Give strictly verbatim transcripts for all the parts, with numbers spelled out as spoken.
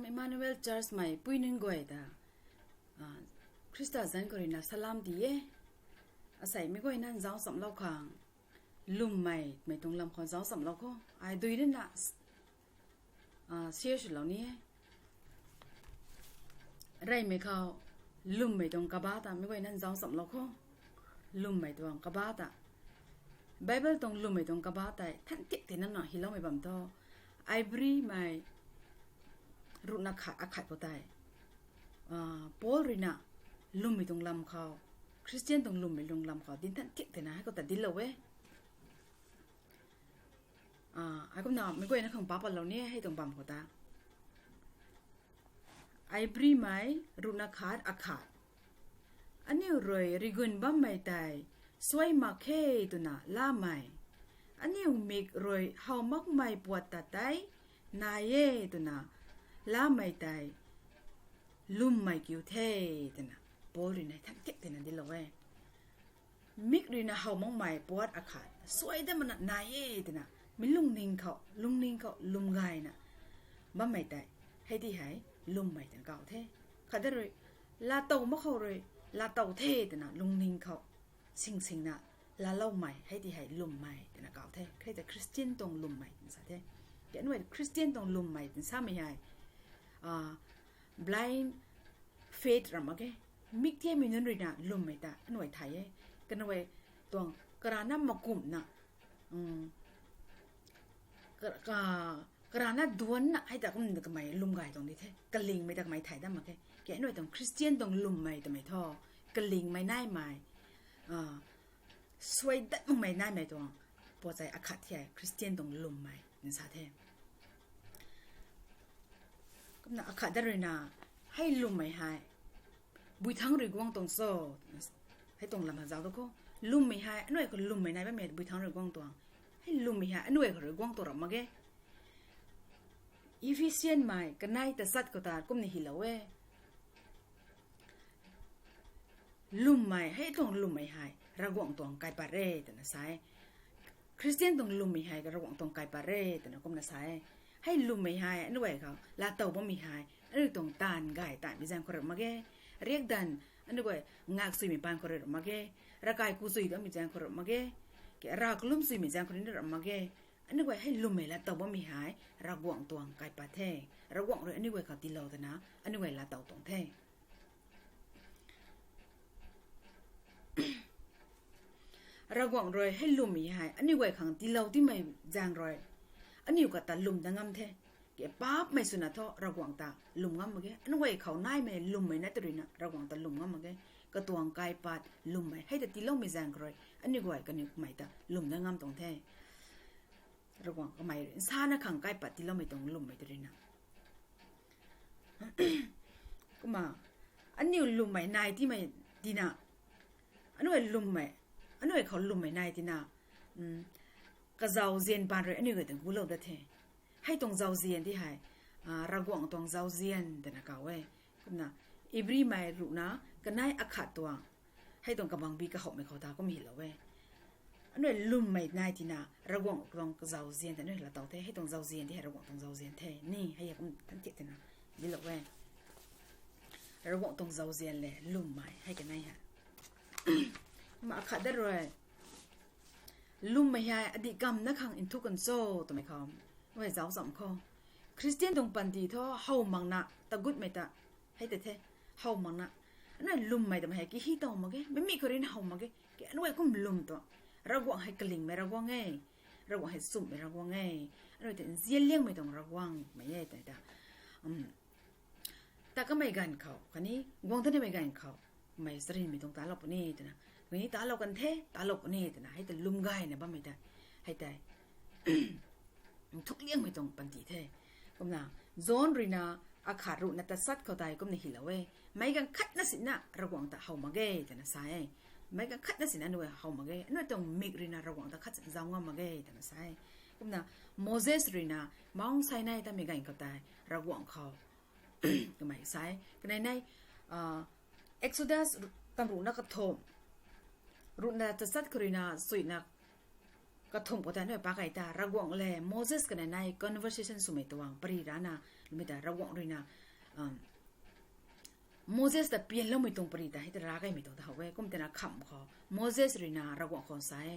Emmanuel Church mei pui nunc guay ta Khrista zanc khou ruina salam ti e. Asei meic guayna nzauc chamlou khang lwmmei mei tuang lam khou zauc chamlou khou ai dui nina share swlou ni e. Reymei khou lwmmei tuang kaba ta meic guayna nzauc chamlou khou, lwmmei tuang kaba ta, Bible tuang lwmmei tuang kaba tei than tik tina na hyloumei bam thu, Ibrimei ruhna khat akhat khou tei Paul ruina lwmmei tuang lam khou, Khristian tuang lwmmei lung lam khou dinc than tik tina hei khou ta dinclou e. Ai kumna meic guayna khang pa patlou ni e hei tuang bam khou ta. Ibrimei ruhna khat akhat. Aniu rui rigun bammei tei suai mak khe twna lamei, aniu mik rui how makmei puat ta tei nai e twna lamei tei lwmmei kiu the twna Paul ruina than tik tina dinclou e. Mik ruina how makmei puat akhat suai dat makna nai e twna mi lungning khou, lungning khou lwm gayna bammei tei hei ti hei lwmmei twna kaw the. Khatdat rui laatow mak khou rui laatow the twna lungning khou singsingna laaloumei hei ti hei lwmmei twna kaw the. Khrista Khristian tuang lwmmei twna sa the. Kaniw Khristian tuang lwmmei twna samei hei blind faith ram mak ge. Mik thiammei nunc ruina lwmmei ta aniu thay e. Kaniw tuang karana makumhna, karana duanna hei ta kum kamei lwm gay tuang di the. Kalingmei ta kamei thay dat mak khe. Kaniw tuang Khristian tuang lwmmei twmei thu kalingmei naimei, suai dat makmei naimei tuang puat tei akhat the, Khristian tuang lwmmei twna sa the. Kumna akhat dat ruina hei lwmmei hei bui thangc rui guang tuang cho, hei tuang lam hei zauc tu khou, lwmmei hei aniu khou lwmmei nai bammei bui thangc rui guang tuang. Hei lwmmei hei aniu khou rui guang tuang ram mak ge. Ephesian mei kanei tachat khou ta kumna hylou e. Lwmmei, hei tuang lwmmei hei Ravguangc tuang kaipat re twna sa e. Khristian tuang lwmmei hei Ravguangc tuang kaipat re twna kumna sa e. Hei lwmmei hei aniu guay khou laatow bammei hei aniu tuang taanv gay taanvmei zaeng khou rui mak ge. Riakdanv aniu guay ngak suimei paan khou rui mak ge. Ravkai ku sui dammei zaeng khou rui mak ge. Rav kalum suimei zaeng khou rui ni rui mak ge. Aniu guay hei lwmmei laatow bammei hei Ravguangc tuang kaipat the. Ravguangc rui aniu guay khou tiilou twna aniu guay laatow tuang the. Ravguangc rui hei lwmmei hei aniu guay khang tiilou timei zaeng rui aniu kata lwm dat ngam the. Ke paapcmei swna thu Ravguangc ta lwm ngam mak ge. Aniu guay khou naimei lwmmei na tw ruina Ravguangc ta lwm ngam mak ge. Katuang kaipat lwmmei hei ta tiiloumei zaeng khou rui aniu guay kaniw mei ta lwm dat ngam tuang the. Ravguangc kamei rui nsana khang kaipat tiiloumei tuang lwmmei tw ruina. Kumna aniu lwmmei nai timei tina, aniu lwmmei, aniu khou lwmmei nai tina, kazauzian paan rui aniu guay ta gulou dat the. Hei tuang zauzian ti hei Ravguangc tuang zauzian twna kaw e. Kumna Ibrimei ruhna kanei akhat tuang, hei tuang kabangbi kahowmei khou ta kum hylou e. Aniu lwmmei nai tina Ravguangc tuang kazauzian ta aniu laatow the. Hei tuang zauzian ti hei Ravguangc tuang zauzian the ni hei kum than tik tina dinclou e. Ravguangc tuang zauzian le lwmmei hei kanei hei. Kumna akhat dat rui lwmmei hei adih kamna khang nthuk kan cho twmei khou, aniu zauc chamv khou, Khristian tuang panty thu how makna tagutmei ta hei ta the. How makna, aniu lwmmei twmei hei kihi tow mak ge, meic mei khou rui how mak ge. Ke aniu kum lwm tuang, Ravguangc hei kalingmei Ravguangc e. Ravguangc hei nchumhmei Ravguangc e. Aniu ta nzianliangmei tuang Ravguangc mei e tei ta ta kamei ganv khou khatni guang tanimei ganv khou, mei charynmei tuang talou puni twna, khatni talou kan the, talou puni twna hei ta lwm gayna bammei ta, hei tei nthukliangmei tuang panty the. Kumna John ruina akhat ruhna tachat khou tei kumna hylou e. Meic ganv khatna sina Ravguangc ta how mak ge twna sa e. Meic ganv khatna sina aniu how mak ge. Aniu tuang mik ruina Ravguangc ta khat zauc ngam mak ge twna sa e. Kumna Moses ruina Mount Sinai tamei ganv khou tei Ravguangc khou kamei sa e. Kanei nei, Exodus tamruhna kathumh, ruhna tachat khou ruina suina Kathumh khou ta aniu pac kei ta Ravguangc le Moses kanei conversation swmei tuang pary rana, lumei ta Ravguangc ruina, Moses ta pianloumei tuang pary ta hei ta rav kaimei tuang ta how e. Kum tina khamh khou Moses ruina Ravguangc khou sa e,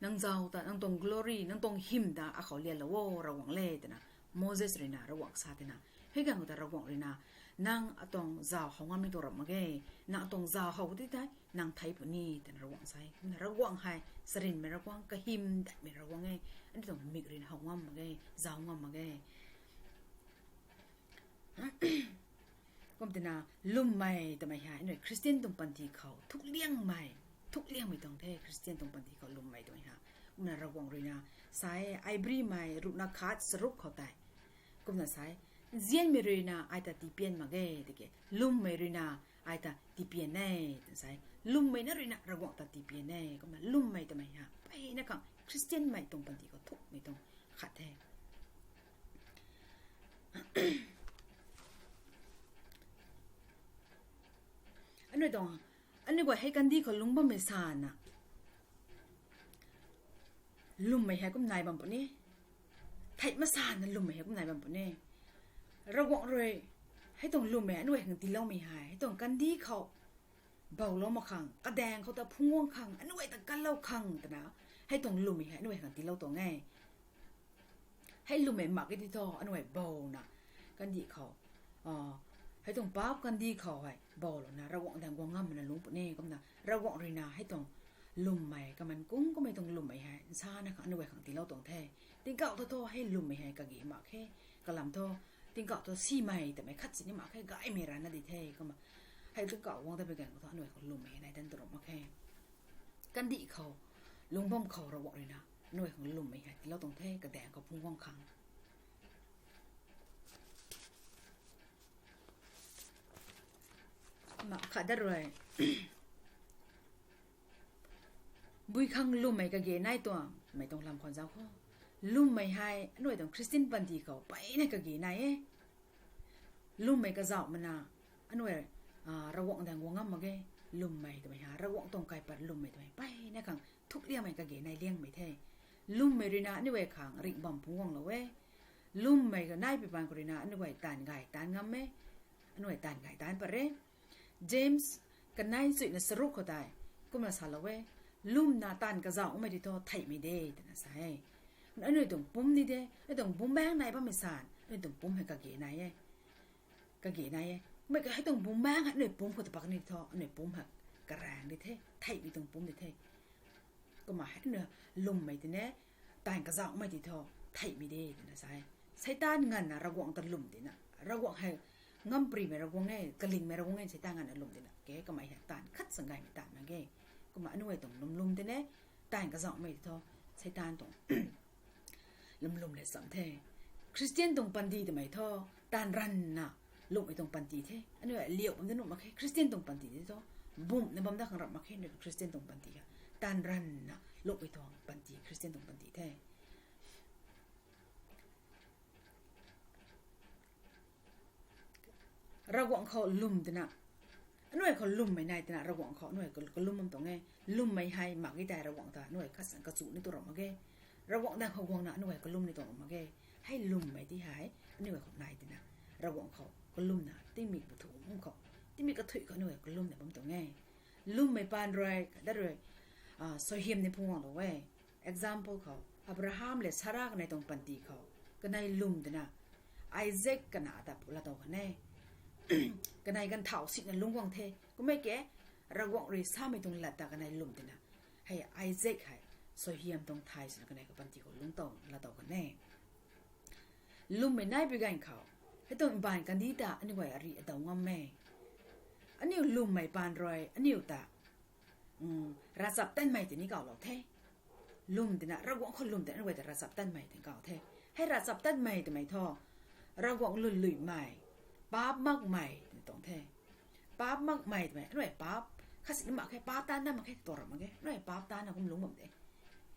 nang zau ta, nang tuang glory, nang tuang hym ta akhou lianlou o Ravguangc le twna Moses ruina Ravguangc sa tina, hei ganv khou ta Ravguangc ruina, nang atuang zau how ngammei tuang ramh mak ge, nang atuang zau how ti tei nang thei puni twna Ravguangc sa e. Kumna Ravguangc hei charynmei Ravguangc, kahym daihmei Ravguangc e, aniu tuang mik ruina how ngam mak ge, zau ngam mak ge. Kum tina lwmmei twmei hei aniu Christian tuang panty khou thukliangmei, thukliangmei tuang the Christian tuang panty khou lwmmei twmei hei. Kumna Ravguangc ruina sa e, Ibrimei ruhna khat charuk khou tei, kumna sa e, nzianmei ruina ai ta tipian mak ge, tiki lwmmei ruina ai ta tipian e, twna sa e. Lwmmei na ruina Ravguangc ta tipian e. Kumna lwmmei twmei hei mpeyna khang Christianmei tuang panty khou thukmei tuang khat the. Aniu tuang, aniu guay hei kandih khou lungc bammei sana lwmmei hei kum nai bam puni. Theih masana lwmmei hei kum nai bam puni. Ravguangc rui hei tuang lwmmei aniu guay khang tiiloumei hei, hei tuang kandih khou boulou mak khang, kadaeng khou ta phungc guang khang, aniu guay ta kanlou khang twna, hei tuang lwmmei hei aniu guay khang tiilou tuang e. Hei lwmmei mak e ti thu aniu guay bouna kandih khou, hei tuang paap kandih khou hei boulouna Ravguangc daeng guang ngammei na lungc puni. Kumna Ravguangc ruina hei tuang lwmmei, kaman kung kummei tuang lwmmei hei nsana khang aniu guay khang tiilou tuang the. Tingkauh thu thu hei lwmmei hei kage mak khe, kalam thu tingkauh thu simei twmei khat sini mak khe, gaymei rana di the. Kumna hei tingkauh guang ta pui ganv khou thu aniu guay khou lwmmei hei nai tan tu ram mak khe. Kandih khou lungc bam khou Ravguangc ruina aniu guay khang lwmmei hei tiilou tuang the, kadaeng khou phungc guang khang. Kumna khat dat rui bui khang lwmmei kage nai tuang, mei tuang lam khwan zauc khou. Lwmmei hei aniu guay tuang Christian panty khou mpeyna kage nai e. Lwmmei kazauh mana, aniu guay, Ravguangc daeng guang ngam mak ge. Lwmmei twmei hei Ravguangc tuang kaipat lwmmei twmei mpeyna khang thukliangmei kage nai liangmei the. Lwmmei ruina aniu guay khang ringh bam phungc guanglou e. Lwmmei ka nai pui paan khou ruina aniu guay taanv gay taanv ngam e. Aniu guay taanv gay taanv pat re. James kanei chuihna charuk khou tei kumna salou e, lwmna taanv kazauhmei ti thu theihmei de twna sa e. Aniu tuang pumc ni de, aniu tuang bumaengc nai bammei san aniu tuang pumc hei kage nai e. Kage nai e. Mei ka hei tuang bumaengc hei aniu pumc khou ta pak ni thu aniu pumc hei karaeng di the, theihmei tuang pumc di the. Kumna hei aniu lwmmei tine, taanv kazauhmei ti thu theihmei de twna sa e. Seitaan nganvna Ravguangc ta lwm tina, Ravguangc hei ngamparymei Ravguangc e, kalingmei Ravguangc e, Seitaan nganvna lwm tina ke, kamei hei taanv khat sa gaymei taanv mak ge. Kumna aniu guay tuang lwmlwm tine, taanv kazauhmei ti thu Seitaan tuang lwmlwm le cham the. Christian tuang panty twmei thu taanv ranvna lwmmei tuang panty the. Aniu guay liau bam da nuh mak khe, Christian tuang panty ti thu bumna bam da khang rap mak khe, aniu Christian tuang panty hei taanv ranvna lwmmei tuang panty, Christian tuang panty the. Ravguangc khou lwm tina, aniu guay khou lwmmei nai tina Ravguangc khou aniu guay kalum bam tuang e. Lwmmei hei mak e tei Ravguangc ta aniu guay khat sa kachu ni tu ram mak ge. Ravguangc daeng khou guangna aniu guay kalum ni tuang ram mak ge. Hei lwmmei ti hei aniu guay khou nai tina, Ravguangc khou kalumna tingmik pu thum khou, tingmik kathuic khou aniu guay kalumna bam tuang e. Lwmmei paan rui, dat rui, suaihiam ni phungc guanglou e. Example khou, Abraham le Sara kanei tuang panty khou, kanei lwm tina, Isaac kana ta pu laatow kan e. Kanei ganvthau sina lungc guang the. Kummei ke, Ravguangc rui samei tuang lat ta kanei lwm tina, hei Isaac hei suaihiam tuang thay swna kanei kapanty khou lungc tow laatow kan e. Lwmmei nai pui ganv khou, hei tuang mbaanv kandih ta aniu guay ari adaw ngam e. Aniu lwmmei paan rui aniu ta ravchaptatmei tini kawlou the. Lwm tina, Ravguangc khou lwm tina aniu guay ta ravchaptatmei tini kaw the. Hei ravchaptatmei twmei thu, Ravguangc lwnluimei, paap makmei twna tuang the. Paap makmei twmei, aniu guay paap khat sini mak khe, paap taanv na mak khe, tu ram mak ge, aniu guay paap taanvna kum lungc bam de.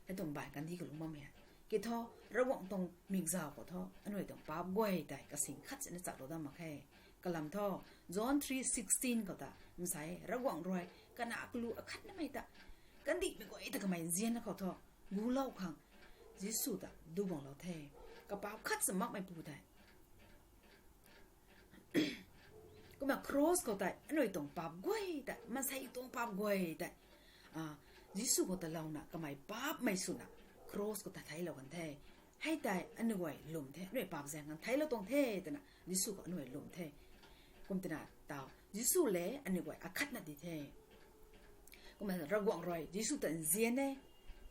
Hei tuang mbaanv kandih khou lungc bammei hei, ki thu, Ravguangc tuang mikzau khou thu aniu guay tuang paap guay tei kasing khat sini chaklou dat mak khe. Kalam thu, John three sixteen khou ta nsai, Ravguangc rui kana kalu akhatnamei ta, kandihmei guay ta kamei nzianna khou thu gulou khang, Jisu ta duguanglou the. Kapaap khat sa makmeipu tei. Kumna cross khou tei anui tuang paap guay tei, maansei tuang paap guay tei, Jisu khou talouna kamei paapmei swna cross khou ta theiclou kan the. Hei tei anui guay lwm the, anui paap zaeng kan theiclou tuang the twna Jisu khou anui lwm the. Kum twna tau Jisu le anui guay akhatna di the. Kumna Ravguangc rui Jisu ta nzian e.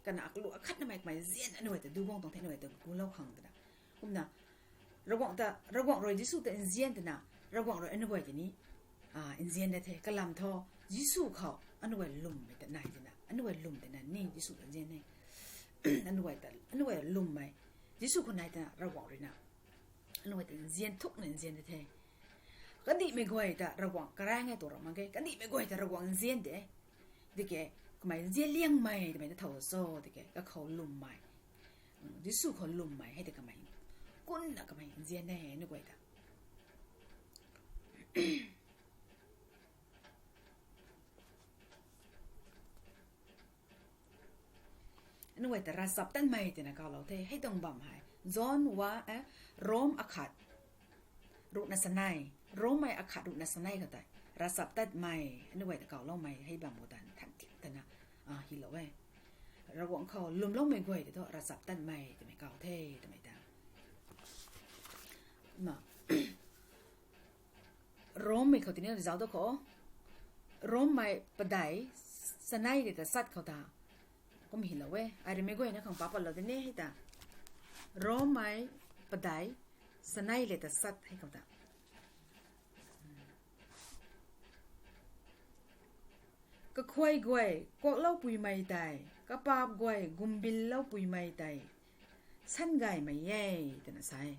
Kana aklu akhatnamei kamei nzian anui guay ta duguang tuang the, anui guay ta gulou khang twna. Kumna Ravguangc ta, Ravguangc rui Jisu ta nzian twna, Ravguangc rui anui guay tei ni nzian da the. Kalam thu Jisu khou anui guay lwmmei ta nai twna, anui guay lwm twna ni Jisu ta nzian e. Anui guay ta, anui guay lwmmei Jisu khou nai twna Ravguangc ruina anui guay ta nzian thukna nzian da the. Kandihmei guay ta Ravguangc karaeng e tu ra mak ge, kandihmei guay ta Ravguangc nzian de. Tiki kamei nzian liangmei twmei ta thow cho tiki kakhou lwmmei, Jisu khou lwmmei hei tei kamei kunna kamei nzian e anui guay ta. Anui guay ta ravchaptatmei twna kawlou the. Hei tuang bam hei John wa, e, Rom akhat ruhna sanei, Rommei akhat ruhna sanei khou tei ravchaptatmei anui guay ta kawloumei hei bam khou ta than ti twna hylou e. Ravguangc khou lwmloumei guay tei thu ravchaptatmei twmei kaw the twmei ta. Ma Rommei khou tini zauc tu khou, Rommei padeih sanei le ta chat khou ta kum hylou e. Ai rui mei guayna khang paap patlou tini hei ta. Rommei padeih sanei le ta chat hei khou ta, kakhuay guay kuakloupuimei tei, kapaap guay gumbinloupuimei tei sangaymei e twna sa e.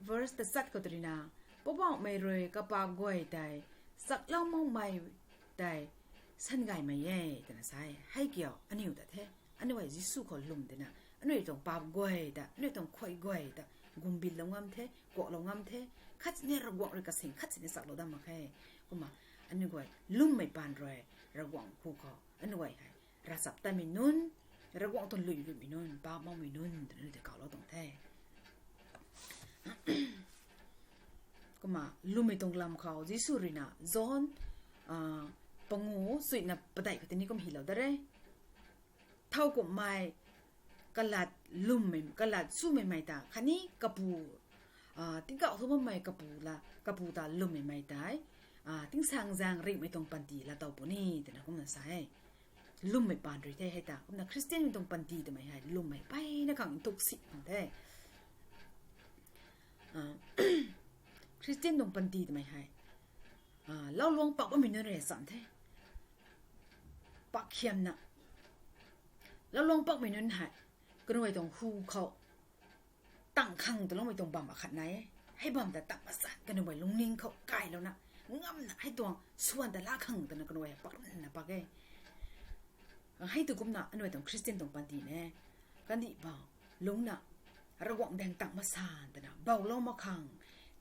Verse ta chat khou tei ruina, Poubauhmei rui kapaap guay tei chaklou makmei tei sangaymei e twna sa e. Hei kiu aniu ta the, anui guay Jisu khou lwm tina, anui tuang paap guay ta, anui tuang khuay guay ta gumbinlou ngam the, kuaklou ngam the. Khat sini Ravguangc rui kasing khat sini chaklou dam mak khe. Kumna anui guay lwmmei paan rui Ravguangc hu khou anui guay hei ravchaptatmei nunc, Ravguangc tuang lui ruimei nunc, paap makmei nunc twna anui ta kawlou tuang the. Kumna lwmmei tuang lam khou Jisu ruina John pangu suina padeih khou tini kum hylou da re. Thowkumhmei kalat lwmmei, kalat swmei mei ta khatni kapu, tingkauh thu bammei kapu la, kapu ta lwmmei mei tei tingsaengzaeng ringhmei tuang panty laa tow puni twna kumna sa e. Lwmmei paan rui the hei ta. Kumna Khristianmei tuang panty twmei hei lwmmei mpeyna khang nthuk si khang the. Khristian tuang panty twmei hei lauluang pak bammei nunc rui chan the. Pak khiamna, lauluang pakmei nunc hei kaniw guay tuang hu khou tang khang twloumei tuang bam akhat nai e. Hei bam ta tang masan kaniw guay lungning khou kailouna, ngamna hei tuang swan ta laa khang twna kaniw guay pakranna pak e. Hei tu kumna anui tuang Khristian tuang panty ne, kandih bau lungna, Ravguangc daeng tang masan twna boulou mak khang,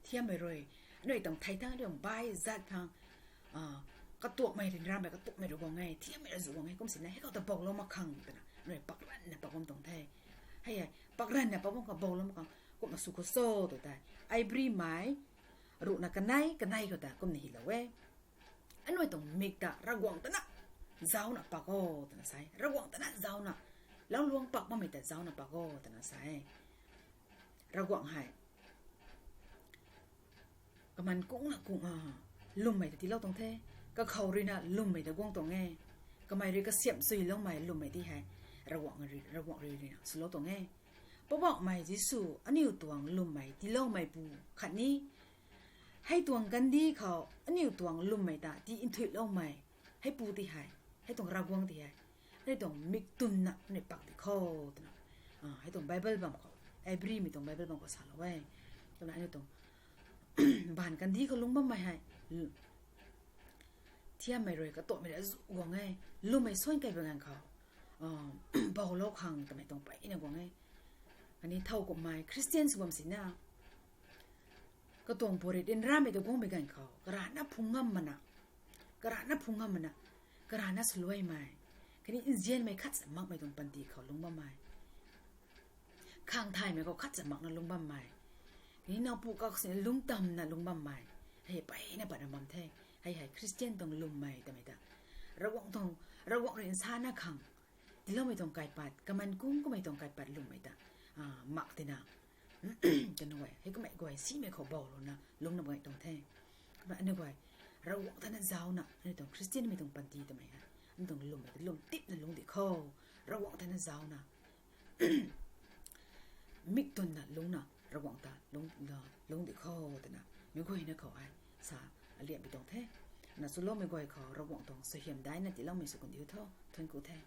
thiammei rui anui tuang thei thang, anui tuang bai zat thang, katuakmei ryanramei katuakmei rui guang e, thiammei rui zu guang e, kum sina hei khou ta boulou mak khang twna anui pakranna pak bam tuang the. Hei e, pakranna pak bam khou boulou mak khang kumna sw khou cho tu tei, Ibrimei ruhna kanei, kanei khou ta kumna hylou e. Anui tuang mik ta Ravguangc tana zauna pak o twna sa e. Ravguangc tana zauna, lauluang pak bammei ta zauna pak o twna sa e. Ravguangc hei kaman kungna kung a, lwmmei ta tiilou tuang the. Kakhou ruina lwmmei ta guang tuang e. Kamei rui kasiamh suiloumei lwmmei ti hei Ravguangc rui, Ravguangc rui ruina swlou tuang e. Poubauhmei Jisu aniu tuang lwmmei tiiloumeipu khatni hei tuang kandih khou aniu tuang lwmmei ta tii nthuihloumei, heipu ti hei, hei tuang Ravguangc ti hei, aniu tuang mik twna aniu pak di kho twna, hei tuang Bible bam khou, Ibrimei tuang Bible bam khou salou e. Twna aniu tuang baanv kandih khou lungc bammei hei, thiammei rui katuakmei rui zu guang e, lwmmei suan kai bam ganv khou boulou khang twmei tuang mpeyna guang e. Khatni thowkumhmei Khristian sw bam sina, katuang puri ryanramei ta guangmei ganv khou karana phung ngam mana, karana phung ngam mana, karana swluaimei, khatni nzianmei khat sa makmei tuang panty khou lungc bammei, khang thaymei khou khat cha makna lungc bammei, ni nowpu kaksina lungc tamna lungc bammei, hei peyna patna bam the. Hei hei Christian tuang lwmmei twmei ta, Ravguangc tuang, Ravguangc rui nsana khang tiiloumei tuang kaipat, kaman kung kummei tuang kaipat lwmmei ta, mak tina, kanu e, hei kummei guay simei khou boulouna lungcna bangc tuang the. Kumna aniu guay, Ravguangc thana zauna aniu tuang Christianmei tuang panty twmei hei, aniu tuang lwmmei ta lwm tipna lungc di kho, Ravguangc thana zauna mik twnna lungcna Ravguangc ta lungc, lungc di kho, twna meic guayna khou ai sa aliampi tuang the. Na chuloumei guay khou Ravguangc tuang suaihiam daina tiiloumei sw kandiu tho. Thuanc ku the.